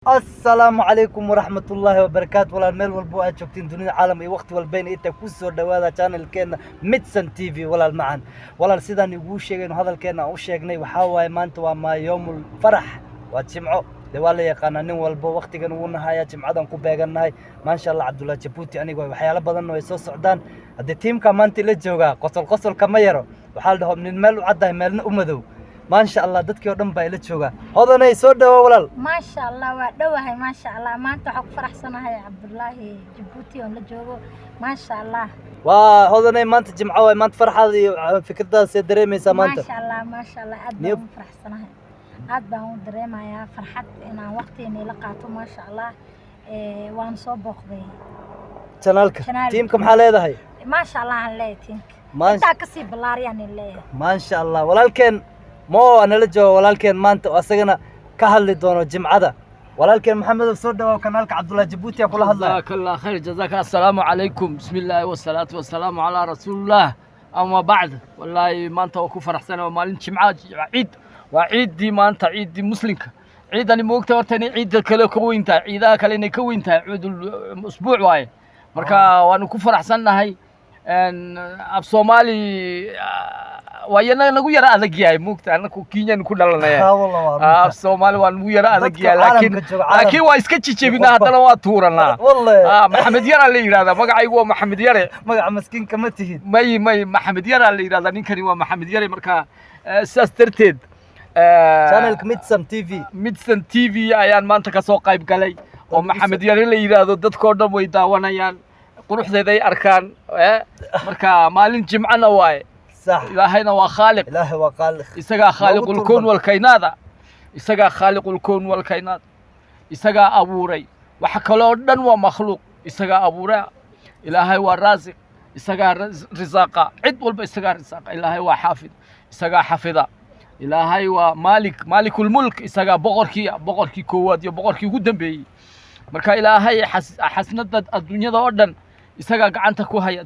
Asalaamu calaykum waraxmatullaahi wabarakaatu. Walaal, meel walbo aad joogtiin dunida caalam iyo waqti walbayna inta ku soo dhawaada channelkeena Midson TV. Walaal macan, walaal, sidaan iguu sheegayno, hadalkeena aan u sheegnay waxaa waaye maanta waa maa yoomul farax, waa Jimco. Dee waa la yaqaanaa, nin walbo waqtigan wuu nahayaa, Jimcadan ku beegannahay. Maasha Allah, Cabdullahi Jabuuti aniga waxyaalo badanna way soo socdaan. Haddii tiimka maanta ila joogaa, qosol qosolka ma yaro. Waxaa la dhaho nin meel u caddahay, meelna u madow. Maasha Allah, dadkii oo dhan baa ila joogaa. Hodanay, soo dhawo walaal. Maasha Allah, waa dhowahay. Maasha Allah, maanta waxaa ku faraxsanahay Cabdullaahi Jabuuti oon la joogo. Maasha Allah. Waa hodanay, maanta Jimco waay. Maanta farxaada iyo fikradaada see dareemaysaa maanta? Maasha Allah, maasha Allah, aad baan u faraxsanahay, aad baan u dareemayaa farxad inaan waqtiina ila qaato. Maasha Allah. Waan soo booqday channelka. Channelka. Tiimka maxaa leedahay? Maasha Allah aan leeyahay tiimka. Maasha intaa kasii ballaariyaan leeyahay. Maasha Allah, walaalkeen mo nala jooga. Walaalkeen maanta oo asagana ka hadli doono Jimcada. Walaalkeen Maxamedow, soo dhawaaw kanaalka Cabdullahi Jabuuti aa kula hadlaya. جزاك الله خير، جزاك. السلام عليكم، بسم الله والصلاة والسلام على رسول الله، أما بعد. والله maanta waa ku faraxsan, waa maalin Jimca, ciid, waa ciiddii maanta, ciiddii muslimka. Ciidani moogta horta inay ciidda kale ka weyn tahay, ciidaha kale inay ka weyn tahay, ciidul usbuuc waaye. Marka waanu ku faraxsannahay. Af Soomaali waa yana nagu yara adag yahay, moogta, anaku Kenyan ku dhalanaya. Ha, wallah, waa runta. Af Soomaali waa nagu yara adag Dadka yahay, laakiin caalamka jooga, caalam- laakiin waa iska jijebinaa, haddana waa tuuranaa. Wallahi. Maxamed Yaraa la yidhahdaa, magacaygu waa Maxamed Yare. Magaca maskiinka ma tihid. May, Maxamed Yaraa la yidhahdaa, ninkani waa Maxamed Yare. Marka sidaas darteed channelka Midson TV. Midson TV ayaan maanta kasoo qayb galay oo Maxamed Yare la yidhaahdo. Dadkoo dhan way daawanayaan, quruxdeeday arkaan. Marka maalin Jimcana waaye. Ilaahayna waa khaaliq. Ilaahay waa qaaliq. Isagaa Noogu khaaliqul kown turban. walkaynaada, isagaa khaaliqul kown walkaynaad, isagaa abuuray waxa kaloo dhan, waa makhluuq, isagaa abuuray. Ilaahay waa raasiq, isagaa risaaqa cid walba, isagaa risaaqa. Ilaahay waa xaafid, isagaa xafida. Ilaahay waa maalik, maalikulmulk, isagaa boqorkii, boqorkii koowaad iyo boqorkii ugu dambeeyey. Marka Ilaahay xasnada adduunyada oo dhan isagaa gacanta ku haya,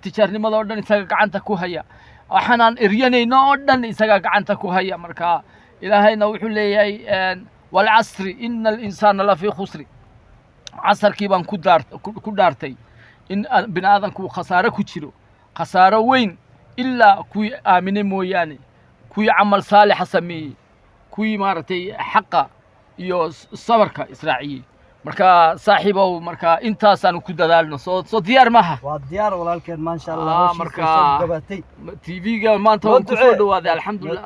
tijaarnimada oo dhan isagaa gacanta ku haya, waxaanaan eryanayno oo dhan isagaa gacanta ku haya. Marka Ilaahayna wuxuu leeyahay: "والعصر إن الإنسان لفي خسر". Casarkii baan ku dhaartay in bini aadanku uu khasaare ku jiro, khasaaro weyn, ilaa kuwii aaminay mooyaane, kuwii camal saalixa sameeyey, kuwii maaragtay xaqa iyo sabarka israaciyey. Marka saaxiibow, marka intaasaanu ku dadaalno. Soo diyaar maaha? Waa diyaar walaalkeen, maasha Allah. Ah, hawshiisa soo gabatay. TV-ga maanta Noo waan ku soo ducee. dhawaaday, alxamdulilah.